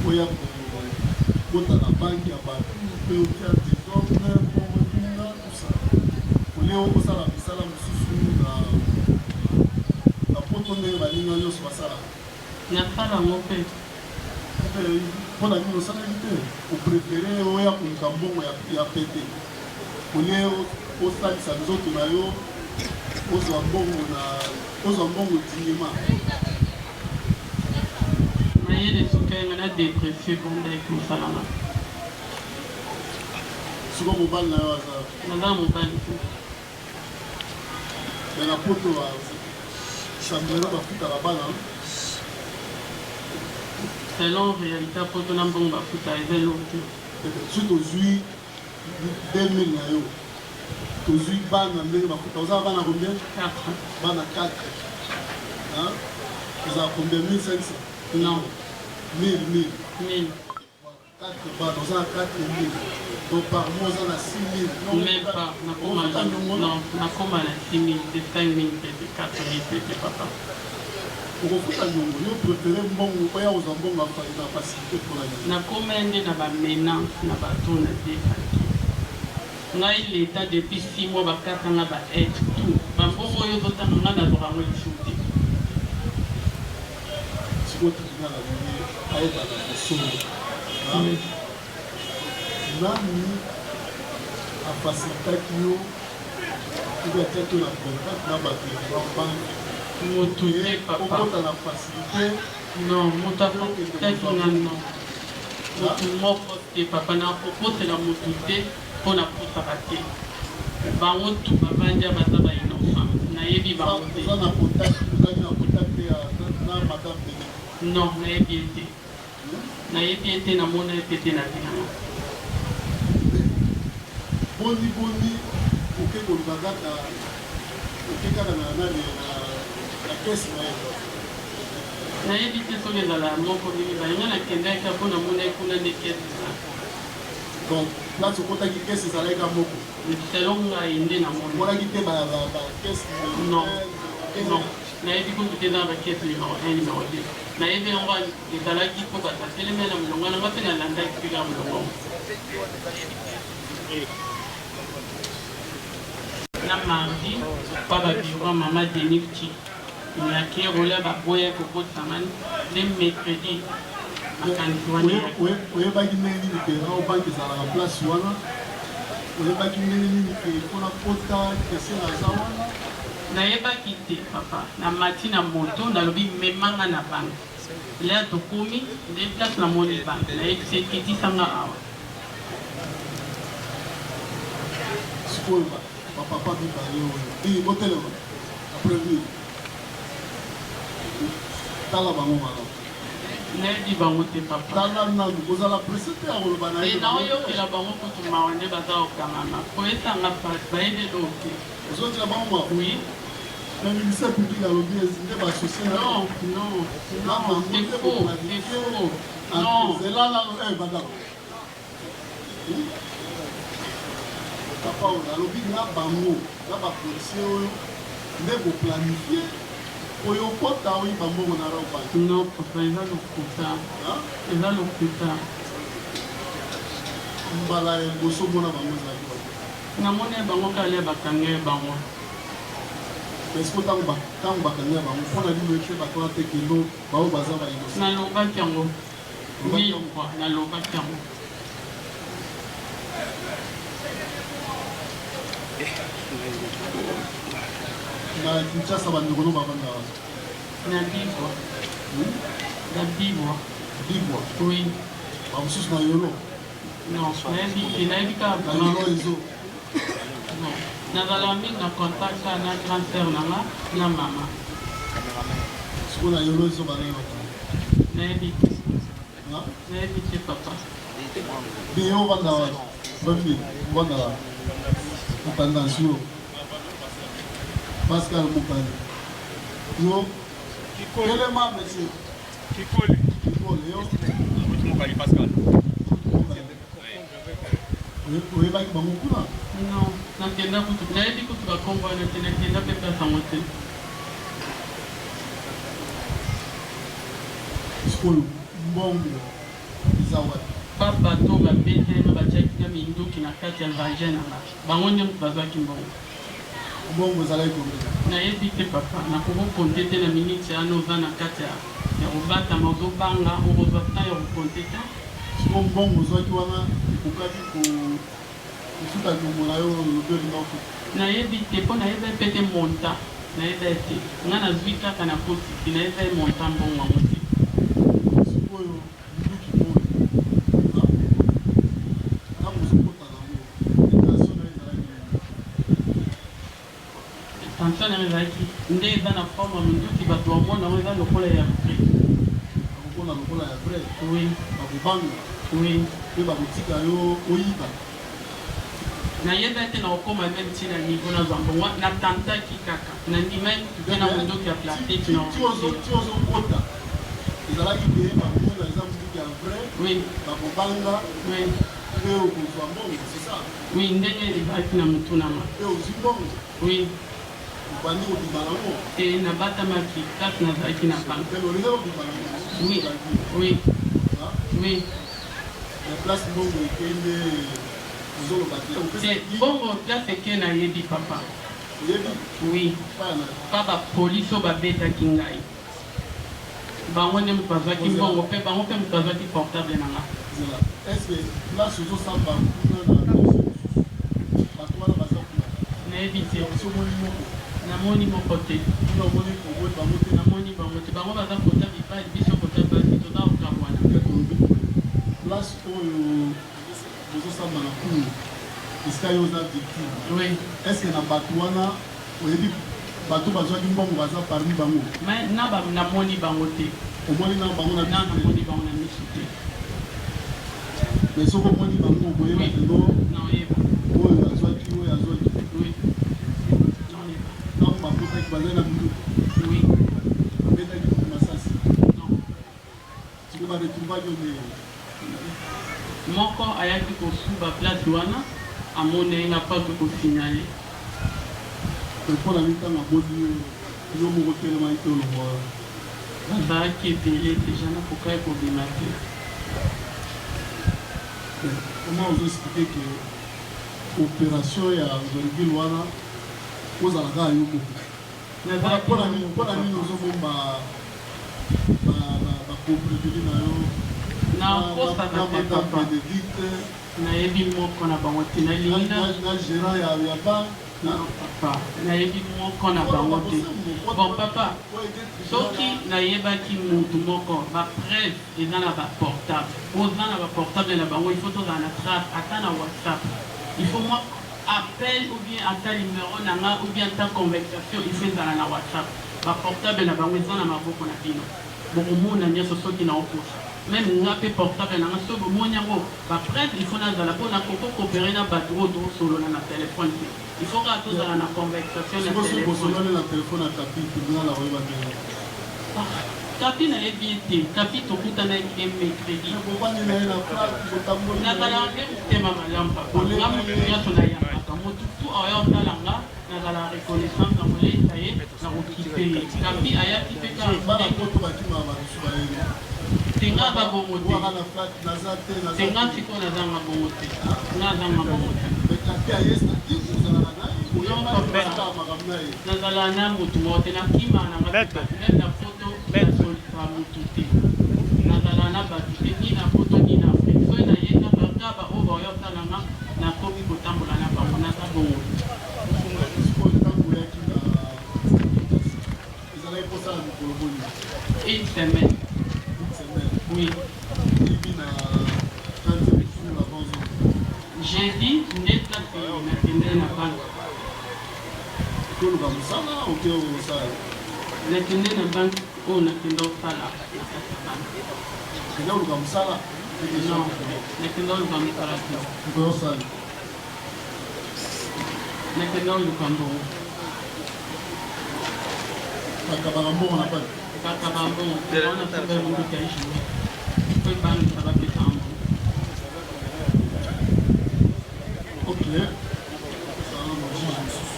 oya kokota na banque ya bato mpe otia désordre mbongo ebunga tout ça, olie okosala misala mosusu na poto ndenge baninga nyonso basalaka?
Nasala yango mpe.
Mpona nini osalaki te? Oprefere oya koluka mbongo ya pete olie osalisa nzoto na yo, ozwa mbongo na ozwa mbongo dignement.
Mayele esuka nga na depression ebandaki kosala nga.
Sikoyo mobali na yo aza?
Naza mobali te.
Mais na poto chambrera bafutaka bana?
Selon réalité ya poto na mbongo bafuta eza eloko te.
Soki tozwi 2000 na yo, tozwi bana ndenge bafuta, oza bana combien?
4.
Bana 4 eza combien? 1500?
Non.
1000, 1000.
1000.
4 bana, oza na 4000, donc par mois oza na 6000.
Même pas. Nakoma, non, nakoma na 6000 te, 5000 pete, 4000 pete, papa.
Okofuta nyongo. Yo préféré mbongo, oya kozwa mbongo na facilité, mpona nini?
Nakoma nde na bamenance na bato na defaki ngai leta depuis 6 mois, bakatanga ba aide tout. Bambongo oyo ozotanga ngai nazwaka yango lisusu te.
Sikoyo tribunal alingi ayebana bosolo. Nani afacilitaki yo obi atiaki yo na contact na bato ya banque?
Motu te, papa.
Okota na facilité.
Non, moto afacilitaki nga, non, motu moko te, papa. Nakokosela motu te mpo napusaka te. Bango tu bavandi baza ba innocent, nayebi bango te.
Oza na contact, ozalaki na contact te na madame Beni?
Non, nayebi ye te, nayebi ye te, namona ye mpe te na vie nanga.
Boni boni oke koluka kaka, oke kaka na nani, na caisse na ye?
Nayebi te soki ezala moko mibale. Nga nakendaki mpo namona kuna nde caisse eza.
Donc place okotaki, caisse ezalaki ka moko?
Selon ngai nde namoni.
Omonaki te bacaisse?
Non, non, nayebi kutu te eza na bacaisse numéro 1, numéro 2. Nayebi yango ezalaki mpo bato batelemi na molongo na nga mpe nalandaki mpe kaka molongo. Na mardi pa babureau mama Denis Ti nake rola, baboya kokotisa nga. Nde mercredi makanisi wana.
Oyebaki ndenge nini ke Rawbank ezalaka place wana? Oyebaki ndenge nini ke mpona kota caissière aza wana?
Nayebaki te, papa. Namati na moto, nalobi memanga na banque. Lea tokomi nde place, namoni banque, nayebisi ekitisanga awa.
Sikoyo bapapa mibale oyo i botelema après tala bango malamu.
Nayebi bango te, papa.
Tala nanu, kozala presse te ya koloba na
ye. Naoyokela bango kutu mawa nde baza kokangama po esanga pasi, bayebi eloko te.
Ozokela bango mawa?
Oui.
Mais ministère public alobi nde baassocié.
Non, non, non, c'est faux, c'est faux, non.
Zela nano, madame. Papa oyo alobi na bango na bapolicier oyo nde boplanifie oyo okota oyiba mbongo na Rawbank.
Non, papa, eza lokuta, eza lokuta.
Mbala ya liboso omona bango ezalaki wapi?
Namoni bango kaka lia bakanga ye bango.
Est-ce que ntango bakanga ya bango, mpona bino ete bato wana te kendo bao baza bainnocent?
Nalobaki yango mille fois, nalobaki yango.
Na Kinshasa bandeko no bavanda wapi?
Na Bibwa. Na Bibwa.
Bibwa?
Oui.
Bamosusu na Yolo?
Non, nayebi te, nayebi kaka
Na Yolo ezo.
Non. Nazala mingi na contact kaka na grande sœur na nga na mama.
Sikoyo na Yolo ezo banani bavanda?
Nayebi te. Nayebi te papa.
Biyo ovanda wapi? Babi ovanda wapi? Mokanda yo. Pascal Mokanda. Yo. Telema monsieur.
Kikole.
Kikole yo.
Mokali Pascal.
Oyebaki bango kuna?
Non, nakenda kutu, nayebi kutu bakombo wana te, nakenda mpe place yango te.
Sikoyo mbongo eza wapi?
Pa bato babeta nga batiaki nga minduki na kati ya vagin na nga, bango nde mutu bazwaki mbongo.
Mbongo ezalaki combien?
Nayebi te papa, nakoki ko compter te na minute wana oza na kati ya kobatama ozobanga okozwa temps ya ko compter te.
Sikoyo mbongo ozwaki wana ekokaki kofuta niongo na yo olobi olinga ofuta?
Nayebi te po nayebaki pe te montant, nayebaki te. Nga nazwi kaka na kotisi, nayebaki montant mbongo yango te.
Sikoyo minduki oyo tango ozokota nango intention nayo ezalaki nini?
Intention nanga ezalaki nde eza na forme ya minduki batu bamona yango eza lokola ya vrai.
Bakomona lokola ya vrai?
Oui.
Bakobanga?
Oui.
Pe bakotika yo oyiba?
Nayebaki te nakokoma meme ti na niveau nazwa mbongo wana, na tentaki kaka, nandimaki kutu te na munduki ya plastique na
Ti ozokota ezalaki ke bakomona eza munduki ya vrai?
Oui.
Bakobanga?
Oui.
Pe okozwa mbongo, c'est ça?
Oui, ndenge ezalaki na mutu na nga.
Pe ozwi mbongo?
Oui.
Obandi kobima nango?
Te, nabatamaki place nazalaki na banque.
Mais olingaki kobima nango?
Oui, oui. Oui.
Mais place mbongo ekei nde ozoloba te?
Te, mbongo place ekei nayebi papa.
Oyebi?
Oui. Pa ba police oyo babetaki ngai. Bango nde moto bazwaki mbongo pe bango pe moto bazwaki portable na nga.
Zela, est ce que place ozo samba kuna na dossier mosusu bato wana baza kuna?
Nayebi te.
Osi omoni moko?
Namoni moko te.
Kuna omoni omoni bango te?
Namoni bango te. Bango baza kota mibali biso kota basi toza kokabwana.
Te tolobi boye place oyo bozo samba na cour esika yo oza victime.
Oui.
Est ce que na bato wana Oyebi bato bazwaki mbongo baza parmi bango?
Mais na ba na moni bango te.
Omoni na bango na misu te?
Na moni bango na misu te.
Mais soki omoni bango okoyeba que non
Naoyeba.
Oyo azwaki, oyo azwaki.
Oui. Naoyeba.
Tango bakotaki bazali na minduki?
Oui.
Babetaki mutu masasi?
Non.
Sikoyo ba retrouvaki yo ndenge nini?
Moko ayaki kosuba place wana amoneli nga po ake ko signaler.
Mais pona nini tango amoni yo, yo moko otelemaki te olongwa wana?
Bazalaki ebele dejà nakokaki kobima te.
Mais comment ozo expliquer que operation ya Nzwengil wana ozala kaka yo moko? Pona nini pona nini ozo bomba ba ba ba comprimeli na yo
na kosaka te papa
Benedicte
nayebi moko na bango te nalingi na
na gérant ya ya banque
na papa nayebi moko na bango te bon papa soki nayebaki mutu moko ba preuve eza na ba portable oza na ba portable na bango il faut tozala na trace ata na whatsapp il faut moi Appel ou bien ata numero na nga ou bien ata conversation il faut ezala na WhatsApp. Ba portable na bango eza na maboko na bino. Bokomona nionso soki nao kosa. Meme nga pe portable na nga soki bomoni yango ba preuve il faut nazala po nakoki ko cooperer na batu oyo to solola na telephone te. Il faut kaka tozala na conversation na
Sikoyo soki
telephone.
bosololi na telephone ya Kapi tribunal akoyeba ndenge nini?
Ah Kapi nayebi ye te. Kapi tokutanaki ye mercredi.
Mais bovandi na ye na flat, botamboli na ye.
Nazalaka nde motema malamu papa. Nga mutu nionso nayambaka mutu tout aoya kotala nga nazalaka reconnaissante nakolesa ye nakokipe ye. Kapi ayaki pe kaka
Bana
ndenge.
poto bakimaka ba misusu bayebi.
Te nga aza bongo te.
Owaka na flat naza te naza
Te nga
te.
sikoyo nazanga bongo te. Nga azanga bongo te.
Mais Kapi aye c'est-à-dire ozalaka na ye
Non
oyebani
papa.
osalaka makambo na ye.
Nazalaka na mutu moko te nakimaka na nga pe batu meme na poto nasolisaka mutu te nazalaka na batu te ni na poto ni na Afrique soki naye kaka kaka ba oyo bakoya kotala nga nakomi kotambola na bango naza bongo te.
Ekosala mikolo boni?
Une semaine.
Une semaine.
Oui.
Oyibi na 30e jour avant ozonga.
Jeudi nde place nakendaki na banque.
Oke oluka mosala oke osala?
Nakende na banque oyo nakenda osala na kati ya banque.
Okenda oluka mosala?
Non, nakenda oluka mosala te.
Okoya osala?
Nakenda oluka mbongo.
Bakabaka mbongo na banque?
Bakaba mbongo. Wana soki munduki ya jouet. Po ebangisa bapesa mbongo.
Ok. Osala na juge mosusu.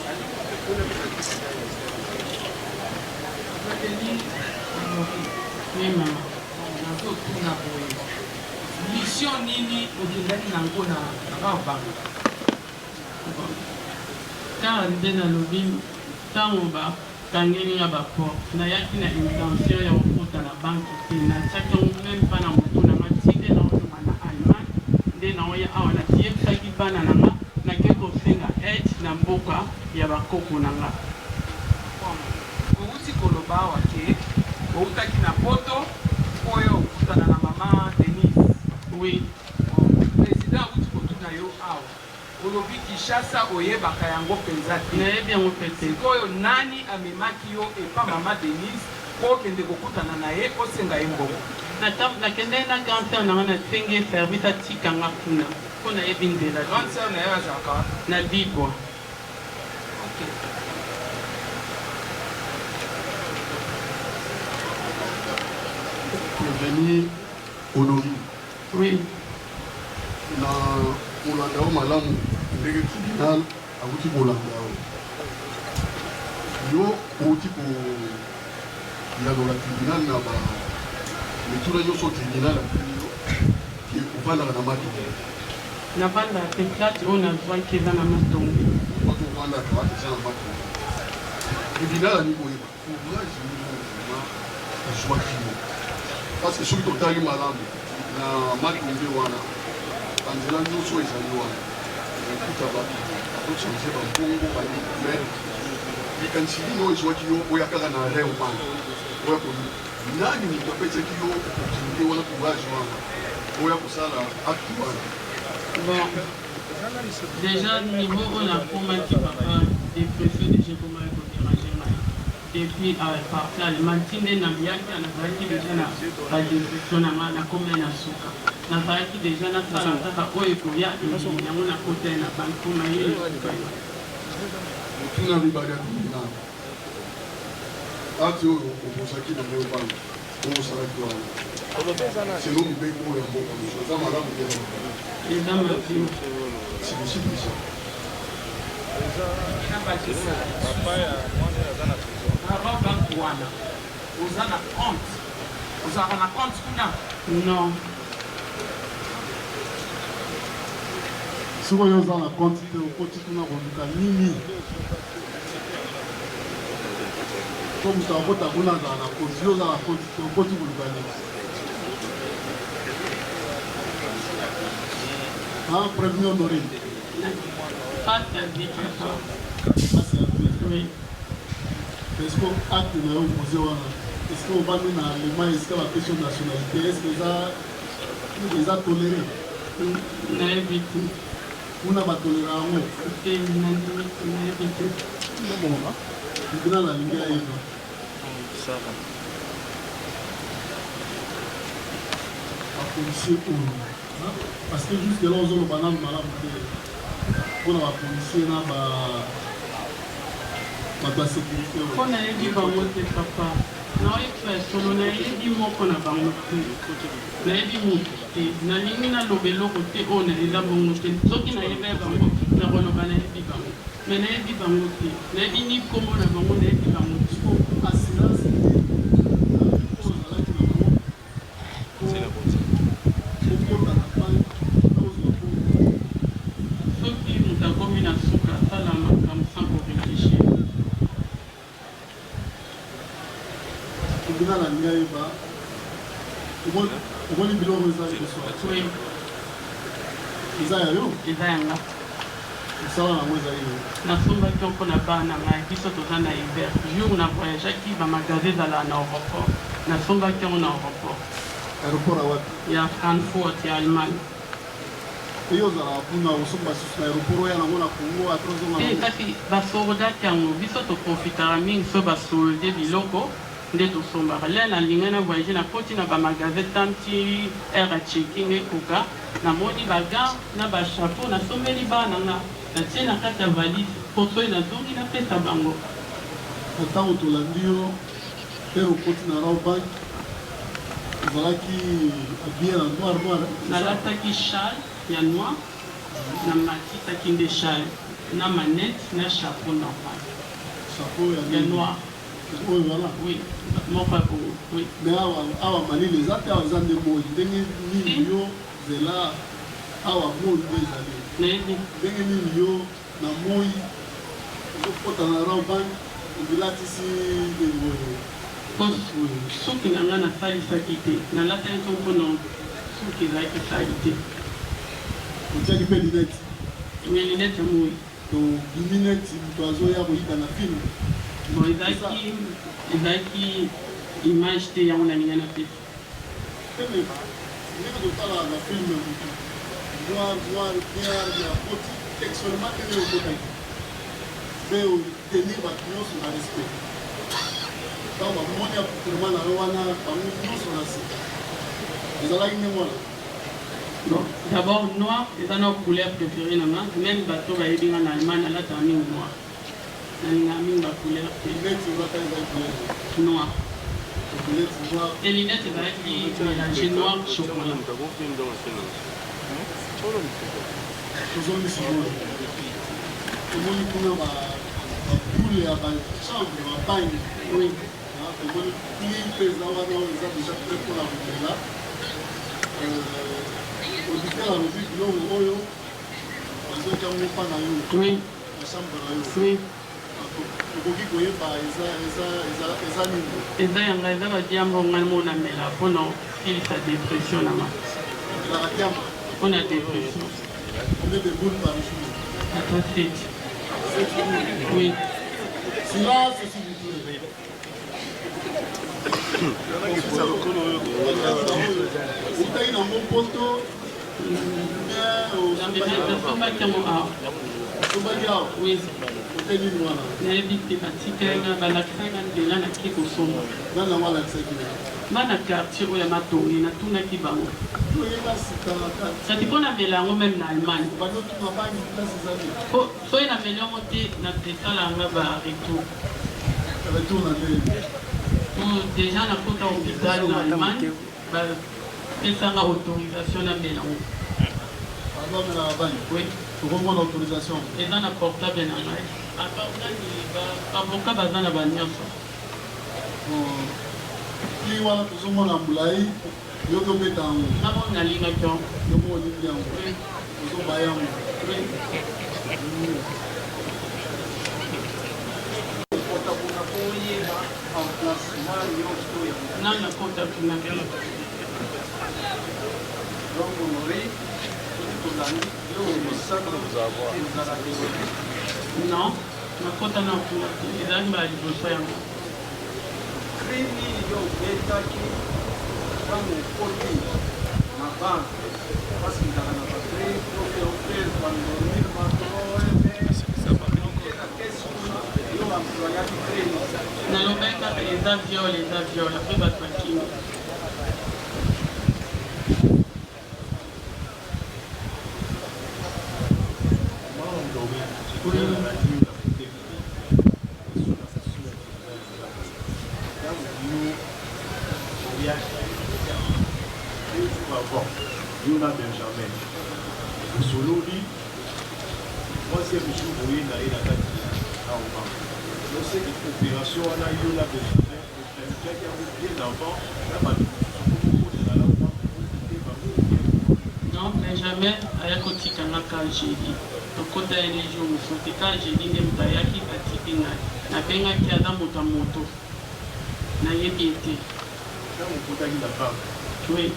Oui, mama.
Nazotuna boye, mission nini okendaki nango na Rawbank?
Kaka nde nalobi, ntango bakangeli nga baporte, nayaki na intention ya kokota na banque te. Natiaki yango meme pas na motu na nga. Ti nde naolonga na Allemagne, nde naoya awa, natiyebisaki bana na nga nake kosenga aide na mboka ya bakoko na nga.
Outi koloba awa ke outaki na Poto oyo okutana na mama Denise.
Oui.
Bon, président auti kotuna yo awa, olobi Kinshasa oyebaka yango mpenza te.
Nayebi yango mpe te.
Sikoyo nani amemaki yo epa mama Denise po okende kokutana na ye, osenga ye mbongo?
Nakendaki na grande sœur na nga, nasengi ye service atika nga kuna mpo nayebi nzela te.
Grande sœur na yo azalaka wapi?
Na Bibwa.
Ok.
Prévenu Honorine.
Oui.
Na kolanda yo malamu ndenge tribunal awuti kolanda yo, yo outi koyanola tribunal na ba mituna nyonso tribunal atuni yo ke ovandaka na Matonge.
Navandaka te, plate oyo nazwaki eza na Matonge.
Bato ovandaka eza na Matonge. Tribunal alingi koyeba courage nini oyo vraiment ezwaki yo, parce que soki totali malamu na Matonge wana, banzela nyonso ezali wana, okuta bato bazochange bambongo banini, mais likanisi nini oyo ezwaki yo oya kaka na Rawbank oya koluka? Nani moto apesaki yo opportunité wana, courage wana oya kosala acte wana?
Bon, déjà niveau oyo nakomaki, papa, dépression déjà ekomaki kodéranger ngai depuis parti Allemagne. Ti nde nayaki, nazalaki déjà na badépression na ngai, nakomai na suka, nazalaki déjà nasala kaka oyo ekoya yango. Nakota ye na banque mpo mayele esuka.
Motuna mibale ya tribunal: acte oyo okozaki na Rawbank, oyo osalaki wana, selon mibeko oyo ya mboka mosu, eza malamu te?
Eza mabe.
Sikosikisa.
Nabakisa, na Rawbank wana oza na compte, ozalaka na compte kuna?
Non.
Soki oyo oza na compte te, okoti kuna koluka nini? Po moto akota kuna azala na compte. Yo oza na compte te, okoti koluka nini? Ah, prévenu Honorine.
Face ya vie, papa.
Face ya vie.
Oui.
Est-ce que acte na yo posé wana, est-ce que ovandi na Allemagne, est-ce que bapesi yo nationalité, est-ce que eza toléré?
Nayebi te.
Kuna batolera yango?
Te, nandimi te, nayebi te.
Tribunal alingi ayeba. Bapolicier oyo, parce que jusque là ozoloba nanu malamu te mpona bapolicier na bato ya sécurité.
Mpo nayebi bango te, papa. Naoyebisa ya solo, nayebi moko na bango te, nayebi motu te. Nalingi naloba eloko te oyo eza bongo te. Soki nayebi ya bango, nakoloba nayebi bango, mais nayebi bango te, nayebi ni nkombo na bango, nayebi bango te.
Assurance nini oyo ozalaki nango okota na banque, ozwa bongo?
Soki moto akomi na suka, asala makambo sans koréfléchir.
Tribunal alingi ayeba. Omoni biloko eza liboso?
Oui.
Eza ya yo?
Eza yanga.
Mosala na yango ezali nini?
Nasombaki yango mpo na bana na ngai. Biso toza na hiver. Jour na voyageaki, ba magasins ezalaka na aeroport. Nasombaki yango na aeroport.
Aeroport ya wapi?
Ya Frankfurt, ya Allemagne.
Pe yo ozalaka kuna, osomba susu na aeroport oya nango na Congo après ozonga
Te,
nango?
kasi ba soldaki yango. Biso to profitaka mingi soki ba solde biloko nde tosombaka. L'heure nalingai na voyager, nakoti na ba magasins temps ti heure ya checking ekoka. Namoni ba gants na ba chapeaux nasombeli bana nga natie na kati ya valise po soki nazongi napesa bango.
Na tango tolandi yo heure okoti na Rawbank ozalaki habille na noir noir c'est ça?
Nalataki chale ya noir na matisaki nde chale na manette na chapeau normal.
Chapeau ya
Ya
nini?
noir.
Oyo wana?
Oui, moko ya bongo oui.
Mais awa awa malili eza te awa eza nde moyi ndenge nini
Si.
yo zela awa moyi nde ezali
Nayebi.
ndenge nini yo na moyi ozokota na Rawbank omilatisi nini oyo
Po suki na nga nasalisaki te nalataki yango pona suki ezalaki salite.
Otiaki pe lunette?
Oui, lunette ya moyi.
Donc obimi neti mutu azoya koyiba na film.
Bon ezalaki ezalaki image te yango nalingai napesa.
Pene ndenge totalaka na film mutu noir noir bien arme akoti textuellement ndenge yo okotaki pe o tenir batu nionso na respect tango bamoni accoutrement na yo wana bango nionso na se ezalaki ndenge wana.
Bon d'abord noir eza nao couleur preferee na nga meme bato bayebi nga na Allemagne nalataka mingi noir nalingaka mingi ba couleur te.
Lunette olataki ezalaki couleur nini?
Noir.
Donc lunette noir.
Te lunette ezalaki melange noir chocolat.
Tozongi sikoyo tomoni kuna ba ba boule ya ba chambre ba bagne.
Oui.
Tomoni pli mpe eza wana oyo eza dejà près mpona komela. Auditeur alobi biloko oyo bazwaki yango mpa na yo na chambre na yo.
Oui.
Okoki koyeba eza eza eza eza nini?
Eza ya ngai, eza ba diamba oyo ngai moko namela mpona kosilisa depression na nga.
Omelaka diamba?
Mpona depression.
Combien de boules par jour?
Ata 7.
7 boules?
Oui.
Silence s'il vous plaît. Outaki nango poto
nasombaki yango awa.
Osombaki awa?
Oui.
Ote nini wana?
Nayebi te, batikali nga, balakisaki nga nzela nake kosomba.
Nani yango alakisaki yo?
Bana quartier oyo ya Matonge, natunaki bango.
Oyeba sika na quartier.
Kasi mpo namela yango meme na Allemagne.
Obandi otuna bangi place ezali.
Po soki nameli yango te na esala nga ba retour.
Retour na ndenge?
Po dejà nakota hopital na Allemagne ba pesa nga autorisation namela yango.
Pardon omelaka bangi?
Oui.
Okomona autorisation?
Eza na portable na ngai. Nani ba avocat baza na ba nionso.
Bon pli wana tozomona mulayi yo pe obeta yango?
Nga moko nalingaki yango.
Yo moko olingi yango?
Oui.
Ozo baye yango?
Oui.
Kokota kuna po oyeba emplacement nionso ya moto.
Nanu nakota kuna te.
Donc Honore soki tolandi yo omesana kozala desole.
Non. Nakota nanu kuna te. Ezalaki mbala liboso yango.
Cri nini yo obetaki tango okoti na banque parce que ezalaka na ba cri to pe o endormir bato oke na caisse kuna yo employaki cri nini?
Nalobaki kaka eza viol eza viol après batu bakimi.
Yo na Benjamin bosololi troisième jour boye na ye na kati ya Raobank donc c'est que operation wana yo na Benjamin bo planifiaki yango bien avant na batu mosusu po bokotela Raobank bo quitter bango ou bien comment?
Non Benjamin aya kotika nga ka jeudi tokota ye ne jour mosusu te ka jeudi nde moto ayaki atiki ngai nabengaki aza moto ya moto nayebi ye te.
Tango okotaki na banque
Oui.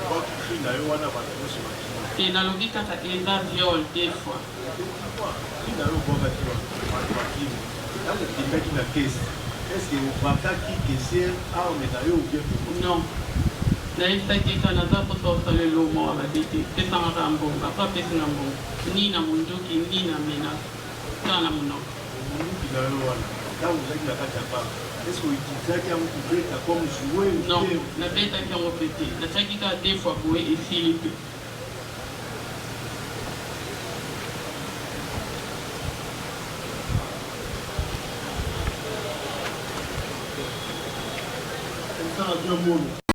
Banque cri na yo wana batu nionso bakimi.
Te, nalobi kaka eza viol deux fois.
Effectivement, cri na yo obwakaki wana bato bakimi. Tango okendaki na caisse, est ce que obakaki caissière arme na yo ou bien comment?
Non. Nayebisaki ye kaka naza posa osala eloko moko ya mabe te, pesa nga kaka mbongo. Après apesi nga mbongo. Ni na munduki ni na menace. Kaka na munoko.
Munduki na yo wana, tango ozalaki na kati ya banque, est ce que o utilisaki yango kobeta comme jouet ou
Non,
bien?
nabetaki yango pe te. Natiaki kaka deux fois boye esili pe.
Esala bien mono.